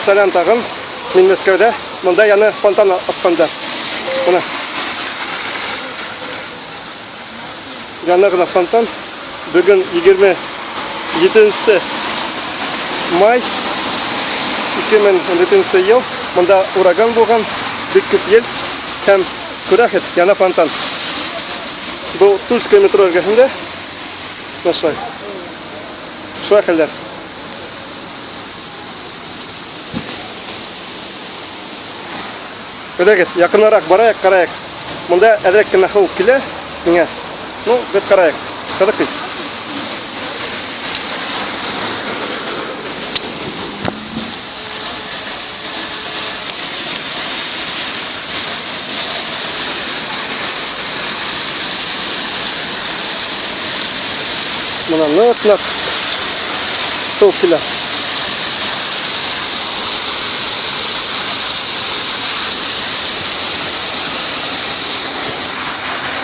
Сәлам тағын. Мин Мәскәүҙә. Бында яңы фонтан асҡандар. Бына. Яңы ғына фонтан. Бөгөн 27 май 2014 йыл. Бында ураган булған, бик күп ел һәм күрәһегеҙ, яңы фонтан. Был Тульская метро эргәһендә. Менә шулай. Шулай хәлдәр. Әйҙәгеҙ, яҡыныраҡ барайыҡ, ҡарайыҡ. Бында әҙерәк кенә һыу килә миңә. Ну, беҙ ҡарайыҡ. Ҡыҙыҡ бит. Бына ныҡ-ныҡ һыу килә.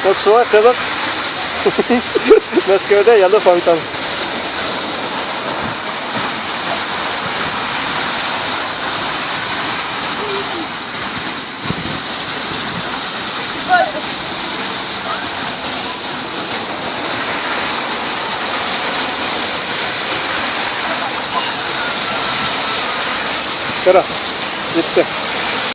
Вот шулай ҡыҙыҡ. Мәскәүҙә яңы фонтан. Ҡара, етте.